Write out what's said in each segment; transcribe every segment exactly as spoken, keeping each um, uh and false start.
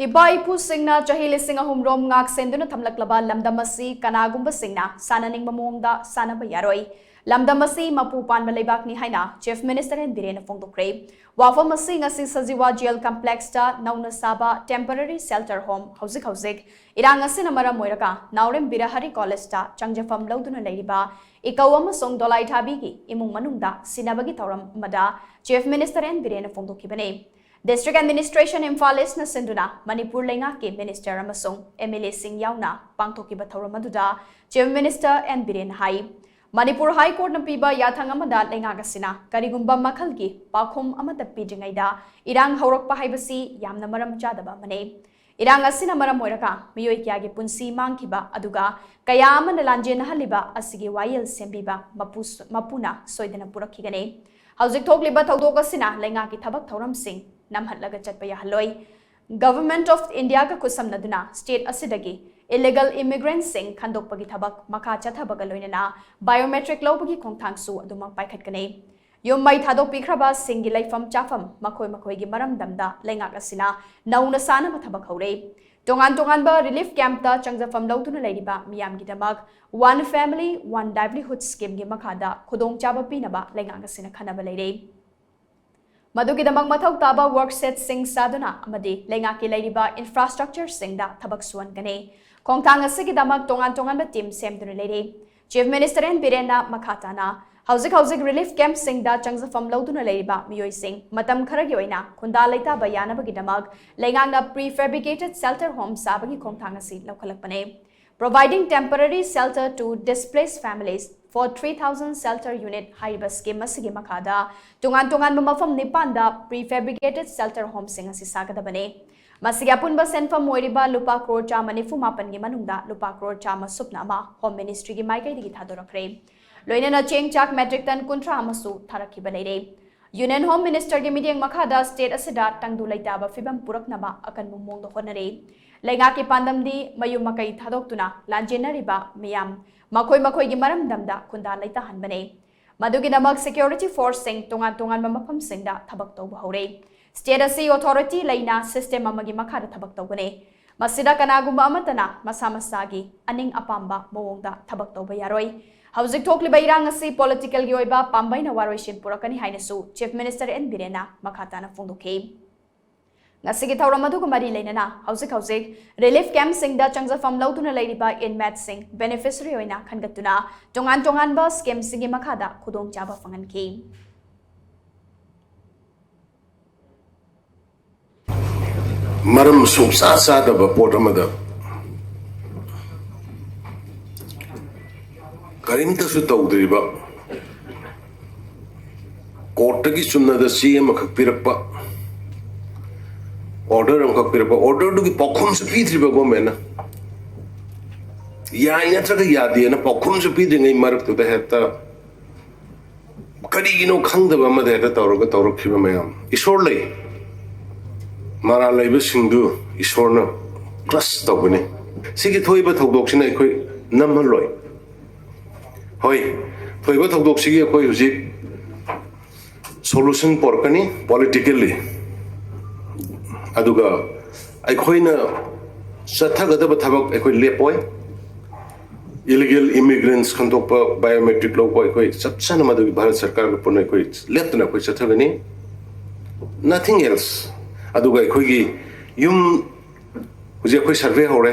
ꯏꯄꯥ ꯏꯄꯨꯁꯤꯡꯅ ꯆꯍꯤ ꯂꯤꯁꯤꯡ ꯑꯍꯨꯝ ꯔꯣꯝ ꯉꯥꯛ ꯁꯦꯟꯗꯨꯅ ꯊꯝꯂꯛꯂꯕ ꯂꯝꯗꯝ ꯑꯁꯤ ꯀꯅꯥꯒꯨꯝꯕꯁꯤꯡꯅ ꯁꯥꯟꯅꯅꯤꯡꯕ ꯃꯑꯣꯡꯗ ꯁꯥꯟꯅꯕ ꯌꯥꯔꯣꯏ꯫ ꯂꯝꯗꯝ ꯑꯁꯤ ꯃꯄꯨ ꯄꯥꯟꯕ ꯂꯩꯕꯥꯛꯅꯤ ꯍꯥꯏꯅ Chief Minister ꯑꯦꯟ ꯕꯤꯔꯦꯟꯅ ꯐꯣꯡꯗꯣꯛꯈ꯭ꯔꯦ꯫ ꯋꯥꯐꯝ ꯑꯁꯤ ꯉꯁꯤ ꯁꯖꯤꯋꯥ ꯖꯦꯜ ꯀꯝꯄ꯭ꯂꯦꯛꯁꯇ ꯅꯧꯅ ꯁꯥꯕ temporary shelter home, ꯍꯧꯖꯤꯛ ꯍꯧꯖꯤꯛ ꯏꯔꯥꯡ ꯑꯁꯤꯅ ꯃꯔꯝ ꯑꯣꯏꯔꯒ ꯅꯥꯎꯔꯦꯝ ꯕꯤꯔꯍꯔꯤ ꯀꯣꯂꯦꯖꯇ ꯆꯪꯖꯐꯝ ꯂꯧꯗꯨꯅ ꯂꯩꯔꯤꯕ ꯏꯀꯧ ꯑꯃꯁꯨꯡ ꯗꯣꯂꯥꯏ ꯊꯥꯕꯤꯒꯤ ꯏꯃꯨꯡ ꯃꯅꯨꯡꯗ ꯁꯤꯟꯅꯕꯒꯤ ꯊꯧꯔꯝ ꯑꯃꯗ Chief Minister ꯑꯦꯟ ꯕꯤꯔꯦꯟꯅ ꯐꯣꯡꯗꯣꯛꯈꯤꯕꯅꯤ꯫ District Administration Imphal Eastꯅ ꯁꯤꯟꯗꯨꯅ ꯃꯅꯤꯄꯨꯔ ꯂꯩꯉꯥꯛꯀꯤ minister ꯑꯃꯁꯨꯡ MLAꯁꯤꯡ ꯌꯥꯎꯅ ꯄꯥꯡꯊꯣꯛꯈꯤꯕ ꯊꯧꯔꯝ ꯑꯗꯨꯗ Chief Minister ꯑꯦꯟ ꯕꯤꯔꯦꯟꯅ ꯍꯥꯏ, ꯃꯅꯤꯄꯨꯔ High Courtꯅ ꯄꯤꯕ ꯌꯥꯊꯪ ꯑꯃꯗ ꯂꯩꯉꯥꯛ ꯑꯁꯤꯅ ꯀꯔꯤꯒꯨꯝꯕ ꯃꯈꯜꯒꯤ ꯄꯥꯎꯈꯨꯝ ꯑꯃꯠꯇ ꯄꯤꯗ꯭ꯔꯤꯉꯩꯗ ꯏꯔꯥꯡ ꯍꯧꯔꯛꯄ ꯍꯥꯏꯕꯁꯤ ꯌꯥꯝꯅ ꯃꯔꯝ ꯆꯥꯗꯕ ꯑꯃꯅꯤ꯫ ꯏꯔꯥꯡ ꯑꯁꯤꯅ ꯃꯔꯝ ꯑꯣꯏꯔꯒ ꯃꯤꯑꯣꯏ ꯀꯌꯥꯒꯤ ꯄꯨꯟꯁꯤ ꯃꯥꯡꯈꯤꯕ, ꯑꯗꯨꯒ ꯀꯌꯥ ꯑꯃꯅ ꯂꯥꯟꯖꯦꯟꯅꯍꯜꯂꯤꯕ ꯑꯁꯤꯒꯤ ꯋꯥꯌꯦꯜ ꯁꯦꯝꯕꯤꯕ ꯃꯄꯨ-, ꯃꯄꯨꯅ ꯁꯣꯏꯗꯅ ꯄꯨꯔꯛꯈꯤꯒꯅꯤ꯫ ꯍꯧꯖꯤꯛ ꯊꯣꯛꯂꯤꯕ ꯊꯧꯗꯣꯛ ꯑꯁꯤꯅ ꯂꯩꯉꯥꯛꯀꯤ ꯊꯕꯛ ꯊꯧꯔꯝꯁꯤꯡ ꯅꯝꯍꯠꯂꯒ ꯆꯠꯄ ꯌꯥꯍꯜꯂꯣꯏ꯫ Government of Indiaꯒ ꯈꯨꯠꯁꯝꯅꯗꯨꯅ state ꯑꯁꯤꯗꯒꯤ illegal immigrantꯁꯤꯡ ꯈꯟꯗꯣꯛꯄꯒꯤ ꯊꯕꯛ ꯃꯈꯥ ꯆꯠꯊꯕꯒ ꯂꯣꯏꯅꯅ biometric ꯂꯧꯕꯒꯤ ꯈꯣꯡꯊꯥꯡꯁꯨ ꯑꯗꯨꯃꯛ ꯄꯥꯏꯈꯠꯀꯅꯤ꯫ ꯌꯨꯝ ꯃꯩ ꯊꯥꯗꯣꯛꯄꯤꯈ꯭ꯔꯕꯁꯤꯡꯒꯤ ꯂꯩꯐꯝ ꯆꯥꯐꯝ ꯃꯈꯣꯏ ꯃꯈꯣꯏꯒꯤ ꯃꯔꯝꯗꯝꯗ ꯂꯩꯉꯥꯛ ꯑꯁꯤꯅ ꯅꯧꯅ ꯁꯥꯅꯕ ꯊꯕꯛ ꯍꯧꯔꯦ꯫ ꯇꯣꯉꯥꯟ ꯇꯣꯉꯥꯟꯕ relief campꯇ ꯆꯪꯖꯐꯝ ꯂꯧꯗꯨꯅ ꯂꯩꯔꯤꯕ ꯃꯤꯌꯥꯝꯒꯤꯗꯃꯛ One Family, One Livelihood Schemeꯒꯤ ꯃꯈꯥꯗ ꯈꯨꯗꯣꯡꯆꯥꯕ ꯄꯤꯅꯕ ꯂꯩꯉꯥꯛ ꯑꯁꯤꯅ ꯈꯟꯅꯕ ꯂꯩꯔꯦ꯫ ꯃꯗꯨꯒꯤꯗꯃꯛ ꯃꯊꯧ ꯇꯥꯕ work setꯁꯤꯡ ꯁꯥꯗꯨꯅ ꯑꯃꯗꯤ ꯂꯩꯉꯥꯛꯀꯤ ꯂꯩꯔꯤꯕ infrastructureꯁꯤꯡꯗ ꯊꯕꯛ ꯁꯨꯍꯟꯒꯅꯤ꯫ ꯈꯣꯡꯊꯥꯡ ꯑꯁꯤꯒꯤꯗꯃꯛ ꯇꯣꯉꯥꯟ ꯇꯣꯉꯥꯟꯕ team ꯁꯦꯝꯗꯨꯅ ꯂꯩꯔꯤ꯫ Chief Minister ꯑꯦꯟ ꯕꯤꯔꯦꯟꯅ ꯃꯈꯥ ꯇꯥꯅ, ꯍꯧꯖꯤꯛ ꯍꯧꯖꯤꯛ relief campꯁꯤꯡꯗ ꯆꯪꯖꯐꯝ ꯂꯧꯗꯨꯅ ꯂꯩꯔꯤꯕ ꯃꯤꯑꯣꯏꯁꯤꯡ ꯃꯇꯝ ꯈꯔꯒꯤ ꯑꯣꯏꯅ ꯈꯨꯟꯗꯥ ꯂꯩꯇꯥꯕ ꯌꯥꯅꯕꯒꯤꯗꯃꯛ ꯂꯩꯉꯥꯛꯅ prefabricated shelter home ꯁꯥꯕꯒꯤ ꯈꯣꯡꯊꯥꯡ ꯑꯁꯤ ꯂꯧꯈꯠꯂꯛꯄꯅꯤ꯫ Providing temporary shelter to displaced families for three thousand shelter unit ꯍꯥꯏꯔꯤꯕ scheme ꯑꯁꯤꯒꯤ ꯃꯈꯥꯗ ꯇꯣꯉꯥꯟ ꯇꯣꯉꯥꯟꯕ ꯃꯐꯝ ꯅꯤꯄꯥꯟꯗ prefabricated shelter homeꯁꯤꯡ ꯑꯁꯤ ꯁꯥꯒꯗꯕꯅꯤ꯫ ꯃꯁꯤꯒꯤ ꯑꯄꯨꯟꯕ ꯁꯦꯟꯐꯝ ꯑꯣꯏꯔꯤꯕ ꯂꯨꯄꯥ ꯀ꯭ꯔꯣꯔ ꯆꯥꯝꯃ ꯅꯤꯐꯨ ꯃꯥꯄꯟꯒꯤ ꯃꯅꯨꯡꯗ ꯂꯨꯄꯥ ꯀ꯭ꯔꯣꯔ ꯆꯥꯝꯃ ꯁꯨꯞꯅ ꯑꯃ Home Ministryꯒꯤ ꯃꯥꯏꯀꯩꯗꯒꯤ ꯊꯥꯗꯣꯔꯛꯈ꯭ꯔꯦ꯫ ꯂꯣꯏꯅꯅ ꯆꯦꯡ ꯆꯥꯛ metric ton ꯀꯨꯟꯊ꯭ꯔꯥ ꯑꯃꯁꯨ ꯊꯥꯔꯛꯈꯤꯕ ꯂꯩꯔꯦ꯫ Union Home Ministerꯒꯤ ꯃꯤꯠꯌꯦꯡ ꯃꯈꯥꯗ state ꯑꯁꯤꯗ ꯇꯪꯗꯨ ꯂꯩꯇꯥꯕ ꯐꯤꯕꯝ ꯄꯨꯔꯛꯅꯕ ꯑꯀꯟꯕ ꯃꯑꯣꯡꯗ ꯍꯣꯠꯅꯔꯤ꯫ ꯂꯩꯉꯥꯛꯀꯤ ꯄꯥꯟꯗꯝꯗꯤ ꯃꯌꯨꯝ ꯃꯀꯩ ꯊꯥꯗꯣꯛꯇꯨꯅ ꯂꯥꯟꯖꯦꯟꯅꯔꯤꯕ ꯃꯤꯌꯥꯝ ꯃꯈꯣꯏ ꯃꯈꯣꯏꯒꯤ ꯃꯔꯝꯗꯝꯗ ꯈꯨꯟꯗꯥ ꯂꯩꯇꯥꯍꯟꯕꯅꯤ꯫ ꯃꯗꯨꯒꯤꯗꯃꯛ security forceꯁꯤꯡ ꯇꯣꯉꯥꯟ ꯇꯣꯉꯥꯟꯕ ꯃꯐꯝꯁꯤꯡꯗ ꯊꯕꯛ ꯇꯧꯕ ꯍꯧꯔꯦ꯫ ꯁ꯭ꯇꯦꯠ ꯑꯁꯤ ꯑꯣꯊꯣꯔꯤꯇꯤ ꯂꯩꯅ ꯁꯤꯁꯇꯦꯝ ꯑꯃꯒꯤ ꯃꯈꯥꯗ ꯊꯕꯛ ꯇꯧꯒꯅꯤ꯫ ꯃꯁꯤꯗ ꯀꯅꯥꯒꯨꯝꯕ ꯑꯃꯠꯇꯅ ꯃꯁꯥ ꯃꯁꯥꯒꯤ ꯑꯅꯤꯡ ꯑꯄꯥꯝꯕ ꯃꯑꯣꯡꯗ ꯊꯕꯛ ꯇꯧꯕ ꯌꯥꯔꯣꯏ꯫ ꯍꯧꯖꯤꯛ ꯊꯣꯛꯂꯤꯕ ꯏꯔꯥꯡ ꯑꯁꯤ ꯄꯣꯂꯤꯇꯤꯀꯦꯜꯒꯤ ꯑꯣꯏꯕ ꯄꯥꯝꯕꯩꯅ ꯋꯥꯔꯣꯏꯁꯤꯟ ꯄꯨꯔꯛꯀꯅꯤ ꯍꯥꯏꯅꯁꯨ ꯆꯤꯐ ꯃꯤꯅꯤꯁꯇꯔ ꯑꯦꯟ ꯕꯤꯔꯦꯟꯅ ꯃꯈꯥ ꯇꯥꯅ ꯐꯣꯡꯗꯣꯛꯈꯤ꯫ ꯉꯁꯤꯒꯤ ꯊꯧꯔꯝ ꯑꯗꯨꯒ ꯃꯔꯤ ꯂꯩꯅꯅ ꯍꯧꯖꯤꯛ ꯍꯧꯖꯤꯛ ꯔꯤꯂꯤꯐ ꯀꯦꯝꯞꯁꯤꯡꯗ ꯆꯪꯖꯐꯝ ꯂꯧꯗꯨꯅ ꯂꯩꯔꯤꯕ ꯏꯟꯃꯦꯠꯁꯤꯡ ꯕꯦꯅꯤꯐꯤꯁꯔꯤ ꯑꯣꯏꯅ ꯈꯟꯒꯠꯇꯨꯅ ꯇꯣꯉꯥꯟ ꯇꯣꯉꯥꯟꯕ ꯁ꯭ꯀꯤꯝꯁꯤꯡꯒꯤ ꯃꯈꯥꯗ ꯈꯨꯗꯣꯡꯆꯥꯕ ꯐꯪꯍꯟꯈꯤ꯫ ꯃꯔꯝ ꯁꯨꯡꯆꯥ ꯆꯥꯗꯕ ꯄꯣꯠ ꯑꯃꯗ ꯀꯔꯤꯝꯇꯁꯨ ꯇꯧꯗ꯭ꯔꯤꯕ, ꯀꯣꯔꯠꯇꯒꯤ ꯆꯨꯝꯅꯗ ꯆꯦ ꯑꯃꯈꯛ ꯄꯤꯔꯛꯄ, ꯑꯣꯔꯗꯔ ꯑꯃꯈꯛ ꯄꯤꯔꯛꯄ, ꯑꯣꯔꯗꯔꯗꯨꯒꯤ ꯄꯥꯎꯈꯨꯝꯁꯨ ꯄꯤꯗ꯭ꯔꯤꯕ ꯒꯣꯔꯃꯦꯟꯅ꯫ ꯌꯥꯏ ꯅꯠꯇ꯭ꯔꯒ ꯌꯥꯗꯦꯅ ꯄꯥꯎꯈꯨꯝꯁꯨ ꯄꯤꯗ꯭ꯔꯤꯉꯩ ꯃꯔꯛꯇꯨꯗ ꯍꯦꯛꯇ ꯀꯔꯤꯒꯤꯅꯣ ꯈꯪꯗꯕ ꯑꯃꯗ ꯍꯦꯛꯇ ꯇꯧꯔꯒ ꯇꯧꯔꯛꯈꯤꯕ ꯃꯌꯥꯝ꯫ ꯏꯁꯣꯔ ꯂꯩ, ꯃꯔꯥꯜ ꯂꯩꯕꯁꯤꯡꯗꯨ ꯏꯁꯣꯔꯅ ꯀ꯭ꯔꯁ ꯇꯧꯒꯅꯤ꯫ ꯁꯤꯒꯤ ꯊꯣꯛꯏꯕ ꯊꯧꯗꯣꯛꯁꯤꯅ ꯑꯩꯈꯣꯏ ꯅꯝꯍꯜꯂꯣꯏ꯫ ꯍꯣꯏ, ꯊꯣꯛꯏꯕ ꯊꯧꯗꯣꯛꯁꯤꯒꯤ ꯑꯩꯈꯣꯏ ꯍꯧꯖꯤꯛ ꯁꯣꯂꯨꯁꯟ ꯄꯣꯔꯛꯀꯅꯤ ꯄꯣꯂꯤꯇꯤꯀꯦꯜꯂꯤ꯫ ꯑꯗꯨꯒ ꯑꯩꯈꯣꯏꯅ ꯆꯠꯊꯒꯗꯕ ꯊꯕꯛ ꯑꯩꯈꯣꯏ ꯂꯦꯞꯄꯣꯏ꯫ ꯏꯂꯤꯒꯦꯜ ꯏꯃꯤꯒ꯭ꯔꯦꯟꯁ ꯈꯟꯗꯣꯛꯄ, ꯕꯥꯏꯑꯣꯃꯦꯇ꯭ꯔꯤꯛ ꯂꯧꯕ, ꯑꯩꯈꯣꯏ ꯆꯞ ꯆꯥꯅ ꯃꯗꯨꯒꯤ ꯚꯥꯔꯠ ꯁꯔꯀꯥꯔꯒ ꯄꯨꯟꯅ ꯑꯩꯈꯣꯏ ꯂꯦꯞꯇꯅ ꯑꯩꯈꯣꯏ ꯆꯠꯊꯒꯅꯤ꯫ Nothing else. ꯑꯗꯨꯒ ꯑꯩꯈꯣꯏꯒꯤ ꯌꯨꯝ ꯍꯧꯖꯤꯛ ꯑꯩꯈꯣꯏ ꯁꯔꯚꯦ ꯍꯧꯔꯦ꯫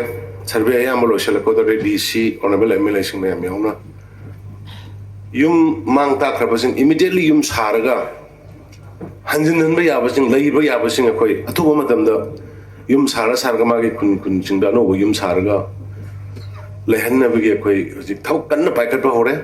ꯁꯔꯚꯦ ꯑꯌꯥꯝꯕ ꯂꯣꯏꯁꯤꯜꯂꯛꯄꯗ ꯗꯤ ꯁꯤ, ꯑꯣꯅꯔꯦꯕꯜ ꯑꯦꯝ ꯑꯦꯜ ꯑꯦꯁꯤꯡ ꯃꯌꯥꯝ ꯌꯥꯎꯅ ꯌꯨꯝ ꯃꯥꯡ ꯇꯥꯛꯈ꯭ꯔꯕꯁꯤꯡ ꯏꯃꯤꯗꯤꯌꯦꯠꯂꯤ ꯌꯨꯝ ꯁꯥꯔꯒ ꯍꯟꯖꯤꯟꯍꯟꯕ ꯌꯥꯕꯁꯤꯡ, ꯂꯩꯕ ꯌꯥꯕꯁꯤꯡ ꯑꯩꯈꯣꯏ ꯑꯊꯨꯕ ꯃꯇꯝꯗ ꯌꯨꯝ ꯁꯥꯔ ꯁꯥꯔꯒ ꯃꯥꯒꯤ ꯈꯨꯟ ꯈꯨꯟꯁꯤꯡꯗ ꯑꯅꯧꯕ ꯌꯨꯝ ꯁꯥꯔꯒ ꯂꯩꯍꯟꯅꯕꯒꯤ ꯑꯩꯈꯣꯏ ꯍꯧꯖꯤꯛ ꯊꯕꯛ ꯀꯟꯅ ꯄꯥꯏꯈꯠꯄ ꯍꯧꯔꯦ꯫